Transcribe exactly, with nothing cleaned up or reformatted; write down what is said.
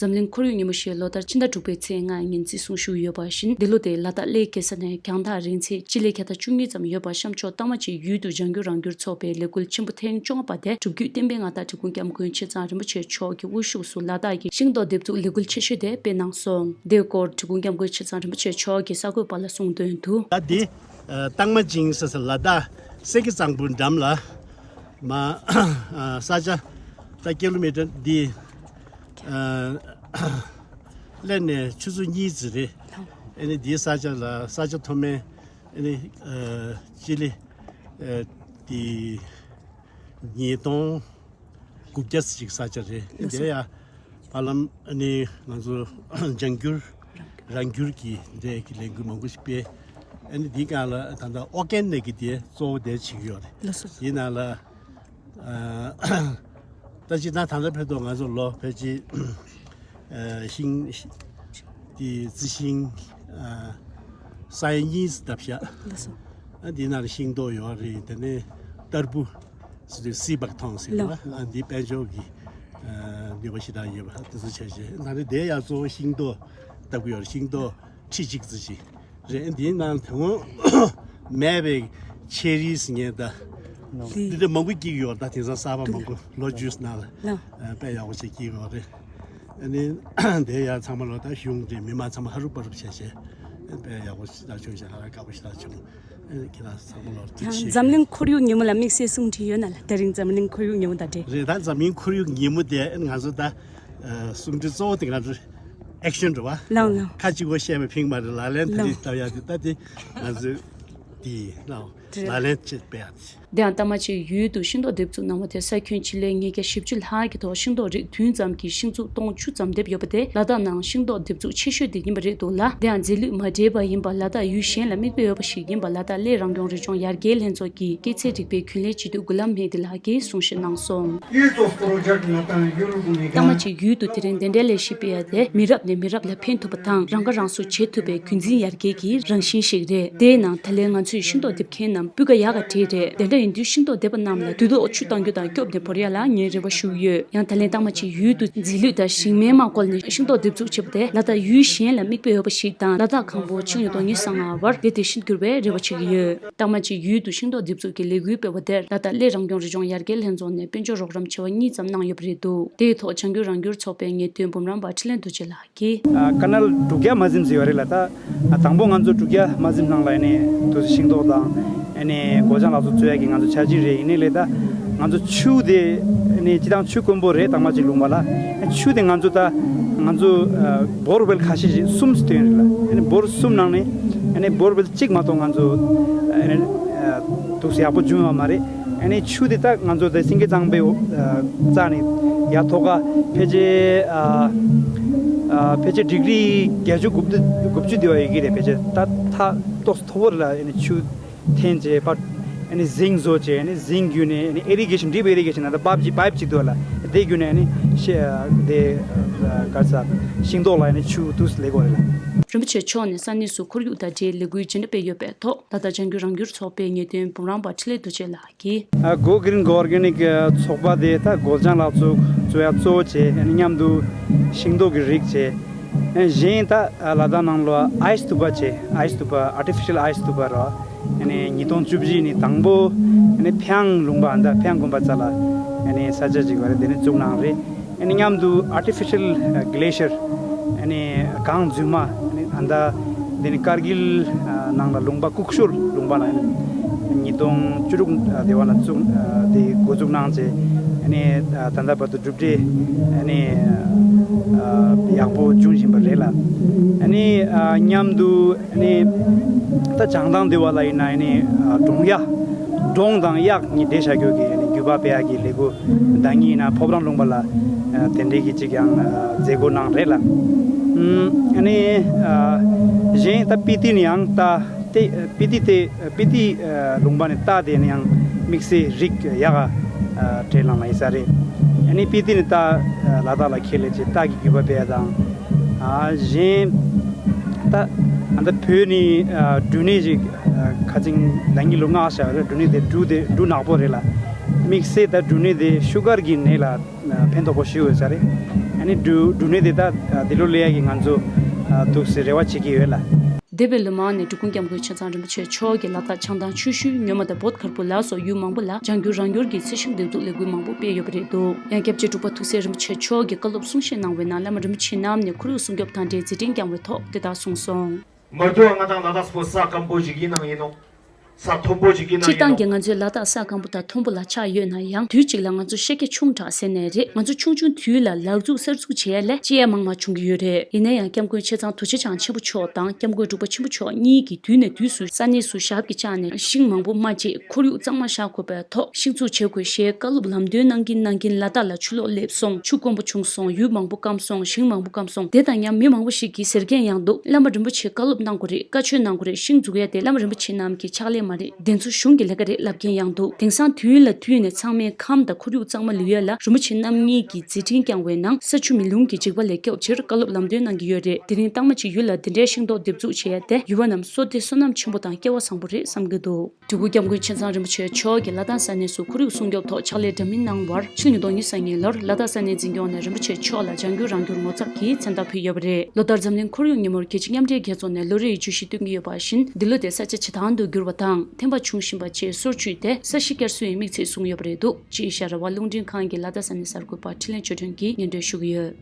འཛམ་གླིང་ཁོར་ཡུག་ཉིན་མོ་ཞེས་ལོ་ལྟར་ཕྱི་ཟླ་དྲུག་པའི་ཚེས་ལྔ་ཉིན་བརྩི་སྲུང་ཞུས་ཡོད་པ་བཞིན། འདི་ལོ་དེ་ལ་དྭགས་གླེ་གེ་སར་ནས་རྒྱང་ཐག་རིང་ཚད་སྤྱི་ལེ་ཁྱེར་ཐག་བཅུ་གཉིས་ཙམ་ཡོད་པ་གཤམ་ཕྱོགས་རྟ་མ་གཅིག་ཡུལ་དུ་ལྗང་བསྒྱུར་རང་བསྒྱུར་ཚོགས་པས་ལས་འགུལ་ཆེན་པོ་ཐེངས་བཅོ་ལྔ་པ་དེ་གྲུབ་བརྒྱུད་བསྟན་པའི་མངའ་བདག་འབྲི་གུང་སྐྱབས་མགོན་ཆེ་ཚང་རིན་པོ་ཆེ་མཆོག་གི་དབུ་བཞུགས་སུ་ལ་དྭགས་ཀྱི་ཤིང་ཏོག་འདེབས་འཛུགས་ལས་འགུལ་ཆེ་ཤོས་དེ་སྤེལ་གནང་སོང་། དེའི་སྐོར་འབྲི་གུང་སྐྱབས་མགོན་ཆེ་ཚང་རིན་པོ་ཆེ་མཆོག་གིས་གསར་འགོད་པ་ལ་གསུངས་དོན་དུ། ད་འདི་ཨ་རྟ་མ་གཅིག་ཟེར་ས་ལ་དྭགས་སེ་གེ་གཙང་པོའི་འགྲམ་ལ། མ་ས་ཆ་ད་ཀི་ལོ་མི་ཊར་འདི་ཨ་ཀླད་ནས་ཆུ་ཚོད་གཉིས་ཙམ་རེད། ཨ་ནི་འདིའི་ས་ཆ་ལ་ས་ཆ་མཐོ་དམན་ཨ་ནི་ཨ་སྤྱི་ལེ་ཨ་འདི་ཉིས་སྟོང་དགུ་བརྒྱ་ཙམ་ཞིག་ས་ཆ་རེད། ལགས་སོ། དེ་ཡང་བར་ལམ་ཨ་ནི་ང་ཚོ་ལྗང་བསྒྱུར་རང་བསྒྱུར་གྱི་འདྲ་གི་ལས་འགུལ་མང་པོ་ཞིག་སྤེལ། ཨ་ནི་འདིའི་སྒང་ལ་ད་ལྟ་ཨོར་གན་ནིག་གི་དེ་གཙོ་བོ་དེ་བྱེད་ཀྱི་ཡོད་རེད། ལགས་སོ། དེའི་ནང་ལ་ཨ་ད་ཅི་ད་ད་ལྟ་ཕེབས་དུས་ང་ཚོ་ལོ་ཕལ་ཆེར་ཨ་ཤིང་དེ་རྩི་ཤིང་ཨ་ས་ཡ་གཉིས་བཏབ་ཤག་ལགས་སོ། ཨ་འདི་ནང་ལ་ཤིང་ཏོག་ཡོད་རེད། དེ་ནས་ཏར་བུ་ཟེར་དུས་སི་བག་ཐོང་ཟེར་བ། ལགས། ཨ་འདི་དཔལ་འབྱོར་གྱི་ཨ་ནུས་པ་ཞེ་དྲག་ཡོད་པ་དེ་ཚོ་བྱས་བྱས། ད་ནི་དེ་ཡང་གཙོ་བོ་ཤིང་ཏོག་བཏབ་ཀྱི་ཡོད་རེད། ཤིང་ཏོག་ཁྲི་གཅིག་ཙམ་ཞིག་རེད། འདིའི་ནང་དེ་སྔོན་མེད་པའི་ཆེ་རི་ཟེར་མཁན་ད་འདི་འདྲ་མང་པོ་སྐྱེ་གི་ཡོད། ད་དེང་སང་གསར་པ་མང་པོ་ལོ་རྒྱུས་ནང་ལ་ལགས། ཨ་དཔེ་ཡག་པོ་ཞིག་སྐྱེ་གི་ཡོད་རེད། ཨ་ནི་དེ་ཡང་ཚང་མ་ལོ་ད་གཞུང་འབྲེལ་མི་མང་ཚང་མ་ཧ་རུ་པ་རུ་བྱས་བྱས་དཔེ་ཡག་པོ་ཞེ་དྲག་བྱུང་ཞེ་ཧ་ལས་དགའ་པོ་ཞེ་དྲག་བྱུང་། ཨ་ནི་ཁྱེད་རང་ཚང་མ་ལོ་ཐུགས་རྗེ་ཆེ། འཛམ་གླིང་ཁོར་ཡུག་ཉིན་མོ་ལ་དམིགས་བསལ་གསུང་འཕྲིན་ཡོད་ན་ལགས། དེ་རིང་འཛམ་གླིང་ཁོར་ཡུག་ཉིན་མོ་དང་འབྲེལ། རེད། ད་འཛམ་གླིང་ཁོར་ཡུག་ཉིན་མོ་དེ་ང་ཚོ་ད་ཨ་གསུང་འཕྲིན་གཙོ་བོ་དེ་ང་ཚོ་ཨེག་ཤན་རེད་བ། ལགས་ལགས། ཁ་གཅིག་པོ་བཤད་པ་ཕིང་མ་རེད། ལག་ལེན་དེ་ལགས། རིགས་བཏབ་ཡག་དེ་ད་དེ་ང་ཚོས་དེ་ལག་ལག་ལེན་བྱེད་པ་ཡག་དེ། དེའང་རྟ་མ་གཅིག་ཡུལ་དུ་ཤིང་ཏོག་འདེབས་འཛུགས་གནང་བ་དེ་ས་ཁྱོན་སྤྱི་ལེ་ཉིས་བརྒྱ་བཞི་བཅུ་ལྷག་གི་ཐོག་ཤིང་ཏོག་རིགས་བདུན་ཙམ་གྱི་ཤིང་འཛུགས་སྟོང་བཅུ་ཙམ་འདེབས་ཡོད་པ་དེ་ལ་དྭགས་ནང་ཤིང་ཏོག་འདེབས་འཛུགས་ཆེ་ཤོས་དེ་ཡིན་པ་རེད་འདུག་ལ། དེའང་རྫས་ལུད་མ་འདྲེས་པ་ཡིན་པ་ལ་དྭགས་ཡུལ་གཞན་ལ་མིག་དཔེ་ཡོད་པ་ཞིག་ཡིན་པ་ལ་དྭགས་གླེ་རང་སྐྱོང་རི་ལྗོངས་ཡར་རྒྱས་ལྷན་ཚོགས་ཀྱི་སྐྱེད་ཚལ་རིག་པའི་རྒྱུན་ལས་སྤྱི་འཐུས་གུ་ལམ་མེ་ཏི་ལགས་ཀྱིས་གསུང་བཤད་གནང་སོང་། རྟ་མ་གཅིག་ཡུལ་དུ་དེ་རིང་དེ་འདྲའི་ལས་གཞི་སྤེལ་ཡ་དེ་མི་རབས་ནས་མི་རབས་ལ་ཕན་ཐོགས་པ་དང་རང་ཁ་རང་གསོ་བྱེད་ཐུབ་པའི་རྒྱུན་འཛིན་ཡར་རྒྱས་ཀྱི་རང་བཞིན་ཞིག་རེད། དེའི་ནང་ད་ལན་ང་ཚོས་ཤིང་ཏོག་འདེབས་མཁན་རྣམས་སྤུས་ཀ་ཡག་ག་གྲས་རེད། དེ་འདྲ་ཡིན་དུས་ཤིང་ཏོག་འདེབས་པ་རྣམས་ལ་དུས་ཐོག་ཆུ་གཏོང་རྒྱུ་དང་སྐྱོབ་ནས་བོར་ཡ་ལ་ངས་རེ་བ་ཞུ་གི་ཡོད། ཡང་ད་ལན་རྟ་མ་གཅིག་ཡུལ་དུ་རྫས་ལུད་དང་ཞིང་སྨན་མ་བཀོལ་ནས་ཤིང་ཏོག་འདེབས་འཛུགས་བྱེད་པ་དེ་ལ་དྭགས་ཡུལ་གཞན་ལ་མིག་དཔེ་ཡོད་པ་ཞིག་དང་ལ་དྭགས་གང་པོ་ཕྱི་ལོ་ཉིས་སྟོང་ཉི་ཤུ་རྩ་ལྔ་བར་དེ་དེ་བཞིན་འགྱུར་བའི་རེ་བ་བྱེད་ཀྱི་ཡོད། རྟ་མ་གཅིག་ཡུལ་དུ་ཤིང་ཏོག་འདེབས་འཛུགས་ཀྱི་ལས་འགུལ་སྤེལ་བ་དེར་ལ་དྭགས་གླེ་རང་སྐྱོང་རི་ལྗོངས་ཡར་རྒྱས་ལྷན་ཚོགས་ནས་དཔལ་འབྱོར་རོགས་རམ་བྱ་བ་གཉིས་ཙམ་གནང་ཡོད་པ་རེད་འདུག་དེའི་ཐོག་ལྗང་བསྒྱུར་རང་སྐྱོང་ཚོགས་པའི་ངེས་སྟོན་འབུམ་རམས་པ་འཕྲིན་ལས་རྡོ་རྗེ་ལགས་ཀྱིས། ཨ་ཀ་ནལ་དྲུག་བརྒྱ་མ་ཟིན་ཟེར་བ་རེད་ལ། ད་ཨ་དང་པོ་ང་ཚོ་དྲུག་བརྒྱ་མ་ཟིན་ནང་ལ་ཨ་ནི་དུ་ཤིང་ཏོག་དང་ཨ་ནི་སྒོ་ལྗང་ལག་བཙུགས་བཙུགས་ཡ་གི་ང་ཚོ་འཆར་གཞི་རེད། ཡིན་ནའི་ལས་ད་ང་ཚོ་ཆུ་དེ་ཨ་ནི་སྤྱི་བཏང་ཆུ་དཀོན་པོ་རེད། དང་པོ་གཅིག་ལུང་པ་ལ་ཨ་ཆུ་དེ་ང་ཚོ་ད་ང་ཚོ་ཨ་བོར་ཝེལ་ཁ་ཤས་ཤིག་གསུམ་ཙམ་བཏོན་རེད་ལ། ཨ་ནི་བོར་གསུམ་ནང་ནས་ཨ་ནི་བོར་ཝེལ་གཅིག་མ་གཏོགས་ང་ཚོ་ཨ་ནི་ཨ་དུ་ཡག་པོ་བྱུང་ཡོད་མ་རེད། ཨ་ནི་ཆུ་དེ་ད་ང་ཚོ་དེ་སེང་གེ་གཙང་པོའི་རྩ་ནས་ཡར་ཐོག་ཁ་ཕལ་ཆེར་ཨ་ཨ་ཕལ་ཆེར་ཌིག་རི་བརྒྱད་ཅུ་དགུ་བཅུ་དགུ་བཅུ་དེ་བ་ཡོད་ཀྱི་རེད། ཕལ་ཆེར་ད་ཐག་ཏོག་ཙམ་མཐོ་པོ་ལ་ཨ་ནི་ཆུ་འཐེན་བྱས་པ། ཨ་ནི་རྫིང་བཟོ་བྱས། ཨ་ནི་རྫིང་བརྒྱུད་ནས་ཨ་ནི་ཨི་རི་གེ་ཤན་ཌིབ་ཨི་རི་གེ་ཤན་ད་པའིབ་ཅིག་པའིབ་ཅིག་འདུག་ལ། དེ་བརྒྱུད་ནས་ཨ་ནི་ཤེ་དེ་ག་རེ་ཟ་ཤིང་ཏོག་ལ་ཨ་ནི་ཆུ་དུས་ལེགས་པོ་རེད་ལ། རིན་པོ་ཆེ་མཆོག་ནས་ས་གནས་སུ་ཁོར་ཡུག་དང་འབྲེལ་ལས་འགུལ་ཇི་འདྲ་སྤེལ་ཡོད་པའི་ཐོག་ད་ལྟ་ལྗང་བསྒྱུར་རང་སྐྱོང་ཚོགས་པའི་ངེས་སྟོན་འབུམ་རམས་པ་འཕྲིན་ལས་རྡོ་རྗེ་ལགས་ཀྱིས། ཨ་Go Green Go Organic ཚོགས་པ་དེ་ད་སྒོ་ལྗང་ལག་བཙུགས་བཙུགས་ཡ་གཙོ་བོ་བྱས། ཨ་ནི་མཉམ་དུ་ཤིང་ཏོག་གི་རིགས་བྱས། ཨ་གཞན་ད་ལ་དྭགས་ནང་ལ་ཨའིས་ཐུག་པ་བྱས། ཨའིས་ཐུག་པ་ཨར་ཊི་ཕི་ཤལ་ཨའིས་ཐུག་པ་ར། ཨ་ནི་ཉིས་སྟོང་བཅུ་བཞི་ནས་དང་པོ་ཨ་ནི་ཕྱང་ལུང་པ་ཨ་ད་ཕྱང་དགོན་པ་རྩ་ལ་ཨ་ནི་ས་ཆ་ཅིག་བ་རེད། དེ་ནས་བཙུགས་གནང་རེད། ཨ་ནི་མཉམ་དུ་ཨར་ཊི་ཕི་ཤལ་གི་ལེ་ཤར་ཨ་ནི་གངས་རྫུན་མ་ཨ་ནི་ཨ་ད་དེ་ནི་ཀར་གིལ་ནང་ལ་ལུང་པ་ཀུག་ཤོར་ལུང་པ་ལ་ཨ་ནི་ཉིས་སྟོང་བཅུ་དྲུག་དེ་བ་ན་བཙུགས་དེ་འགོ་འཛུགས་གནང་བྱས། ཨ་ནི་ད་ལྟ་བར་དུ་གྲུབ་འབྲས་ཨ་ནི་ཡག་པོ་འབྱུང་བཞིན་པ་རེད་ལ། ཨ་ནི་མཉམ་དུ་ཨ་ནི་ད་བྱང་ཐང་འདི་བ་ལ་ཡིན་ན་ཨ་ནི་གྲོང་གཡག་གྲོང་དང་གཡག་གཉིས་འདྲེས་བྱ་རྒྱུ་གི་ཨ་ནི་རྒྱུད་པ་སྤེལ་ཡག་གི་ལས་འགུལ་ཟླ་གཉིས་ཡིན་ན་ཕོ་བྲང་ལུང་པ་ལ་དེ་འདྲའི་གི་ཅིག་ཡང་མཛད་སྒོ་གནང་རེད་ལ། ཨ་ནི་གཞན་ད་སྤི་ཏི་ནི་ཡང་ད། དེ་སྤི་ཏི་དེ་སྤི་ཏི་ལུང་པ་ནས་རྟ་དེ་ནི་ཡང་དམིགས་བསལ་རིགས་ཡག་ག་བྲེལ་ལང་ལ་ཡི་ས་རེད། ཨ་ནི་སྤི་ཏི་ནི་རྟ་ལ་དྭགས་ལ་ཁྱེར་ལས་ཅེ་རྟ་གི་རྒྱུད་པ་སྤེལ་དང་། གཞན་ད་ཨ་ད་བོད་ནི་འབྲུ་ནད་ཅིག་ཁ་ཚིང་ཟླ་ཉིན་ལོ་ལྔ་བཞག་རེད། འབྲུ་ནད་དེ་འབྲུ་དེ་འབྲུ་ནག་པོ་རེད་ལ། དམིགས་བསལ་ད་འབྲུ་ནད་དེ་ཤུ་གར་གི་ནད་ལ། ཕན་ཐོགས་པོ་ཞིག་ཡོད་ས་རེད། ཨ་ནི་འགྲུལ་འགྲུལ་ནས་དེ་དག་འདི་ལོ་སླེབས་ཡ་གི་ང་ཚོ་ཐུགས་སུ་རེ་བ་བྱེད་ཀྱི་ཡོད་ལ། འདས་པའི་ལོ་མང་ནས་འབྲི་གུང་སྐྱབས་མགོན་ཆེ་ཚང་རིན་པོ་ཆེ་མཆོག་གིས་ལ་དྭགས་བྱང་ཐང་ཆུ་ཤུལ་ཉོན་མོང་དང་བོད་གར་བུ་ལ་སོགས་ཡུལ་མང་པོ་ལ་ལྗང་གུ་རང་འགུལ་གྱི་ཚལ་ཞིང་འདེབས་འཛུགས་ལས་འགུལ་མང་པོ་སྤེལ་ཡོད་པ་རེད་འདུག་ཡང་སྐྱབས་རྗེ་འབྲུག་པ་ཐུགས་སྲས་རིན་པོ་ཆེ་མཆོག་གིས་བཀའ་སློབ་གསུང་བཤད་གནང་བའི་ནང་བླ་མ་རིན་པོ་ཆེ་རྣམས་ནས་ཁོར་ཡུག་སྲུང་སྐྱོབ་དང་འབྲེལ་མཛད་འཕྲིན་བསྐྱངས་པའི་ཐོག་དེ་ལྟར་གསུངས་སོང་། མ་འགྲོ་ང་དང་ལ་དྭགས་པོ་ས་སྐམ་པོ་ཞིག་ཡིན་ནང་ཡིན་ནོ། ས་མཐོན་པོ་ཞིག་ཡིན་ནང་སྤྱིར་ཡིན་བཏང་ནོ། གི་ང་ཚོའི་ལ་དྭགས་ས་སྐམ་པོ་དང་མཐོན་པོ་ལ་ཆགས་ཡོད་ན་ཡང་དུས་གཅིག་ལ་ང་ཚོ་ཤེད་ཀྱི་ཆུང་དྲགས་ཟེར་ནའི་རེད། ང་ཚོ་ཆུང་ཆུང་དུས་ལ་ལག་འཛུགས་གསར་འཛུགས་བྱེད་ཡ་ལས་སྐྱེ་ཡ་མང་མང་བྱུང་གི་ཡོད་རེད། ཡིན་ན་ཡང་སྐྱབས་མགོན་ཆེ་ཚང་རྡོ་རྗེ་འཆང་ཆེན་པོ་མཆོག་དང་སྐྱབས་མགོན་འབྲུག་པ་ཆེན་པོ་མཆོག་གཉིས་ཀྱིས་དུས་ནས་དུས་སུ་ས་གནས་སུ་ཞབས་ཀྱིས་བཅགས་ནས་ཤིང་མང་པོ་མ་བཅད་ཁོར་ཡུག་གཙང་མ་བཞག་དགོས་པའི་ཐོག་ཤིང་འཛུགས་བྱེད་དགོས་ཞེས་བཀའ་སློབ་ལམ་སྟོན་གནང་གིན་གནང་གིན་ལ་དྭགས་ལ་ཆུ་ལོག་སླེབས་སོང་། ཆུ་དཀོན་པོ་བྱུང་སོང་། ཡུལ་མང་པོ་སྐམ་སོང་། ཞིང་མང་པོ་སྐམ་སོང་། དེ་དང་མཉམ་མི་མང་པོ་ཞིག་གིས་ཟེར་མཁན་ཡང་འདུག་བླ་མ་རིན་པོ་ཆེས་བཀའ་སློབ་གནང་དགོས་རེད། བཀའ་ཆོས་གནང་དགོས་རེད། ཤིང་འཛུགས་ཡ་དེ་བླ་མ་རིན་པོ་ཆེ་རྣམས་ཀྱི་ཕྱག་ལས་མ་རེད། དེ་ཚོ་གཞུང་གི་ལས་ཀ་རེད་ལབ་མཁན་ཡང་འདུག་དེང་སང་དུས་ཡུན་ལ་དུས་ཡུན་ནས་ཚང་མས་ཁམས་དང་ཁོར་ཡུག་གཙང་མ་ལུས་ཡ་ལ་རིན་པོ་ཆེ་རྣམ་གཉིས་ཀྱིས་མཛད་འཕྲིན་བསྐྱངས་པའི་ནང་ས་ཆུ་མེ་རླུང་གི་འཇིགས་པ་ལས་སྐྱོབ་ཕྱིར་བཀའ་སློབ་ལམ་སྟོན་གནང་གི་ཡོད་རེད། དེ་རིང་རྟགས་མ་གཅིག་ཡུལ་ལ་འདི་འདྲའི་ཤིང་ཏོག་འདེབས་འཛུགས་བྱེད་ཡ་དེ་ཡུལ་བ་རྣམས་བསོད་བདེ་བསོད་ནམས་ཆེན་པོ་དང་སྐལ་བ་བཟང་པོ་རེད་བསམ་གྱི་འདུག་འབྲི་གུང་སྐྱབས་མགོན་ཆེ་ཚང་རིན་པོ་ཆེ་མཆོག་གིས་ལ་དྭགས་ས་གནས་སུ་ཁོར་ཡུག་སྲུང་སྐྱོབ་ཐོག་ཕྱག་ལས་འདྲ་མིན་གནང་བར་ཕྱི་ལོ་ཉིས་སྟོང་ཉི་ཤུ་རྩ་གཉིས་ལོར་ལ་དྭགས་ས་གནས་འཛིན་སྐྱོང་ནས་རིན་པོ་ཆེ་མཆོག་ལ་ལྗང་གུ་རང་འགུལ་ངོ་ཚབ་ཀྱིས་མཚན་རྟགས་ཕུལ་ཡོད་པ་རེད། ལོ་ལྟར་འཛམ་གླིང་ཁོར་ཡུག་ཉིན་མོར་རྒྱལ་སྤྱི་མཉམ་འབྲེལ་རྒྱལ་ཚོགས་ནས་ལོ་རེའི་བརྗོད་གཞི་བཏོན་གྱི་ཡོད་པ་བཞིན་འདི་ལོ་དེ་ས་ཆ་ཇེ་ཐང་དུ་འགྱུར་བ་དང་ཐན་པ་འབྱུང་བཞིན་པ་བཅས་སོར་ཆུད་དེ་ས་གཞི་བསྐྱར་གསོའི་དམིགས་ཚད་བཟུང་ཡོད་པ་རེད་འདུག་ཅེས་ཤར་ར་བ་རླུང་འཕྲིན་ཁང་གི་ལ་དྭགས་ས་གནས་གསར་འགོད་པ་འཕྲིན་ལས་ཆོས་སྒྲོན་གྱིས་སྙན་སྒྲོན་ཞུ་གི་ཡོད།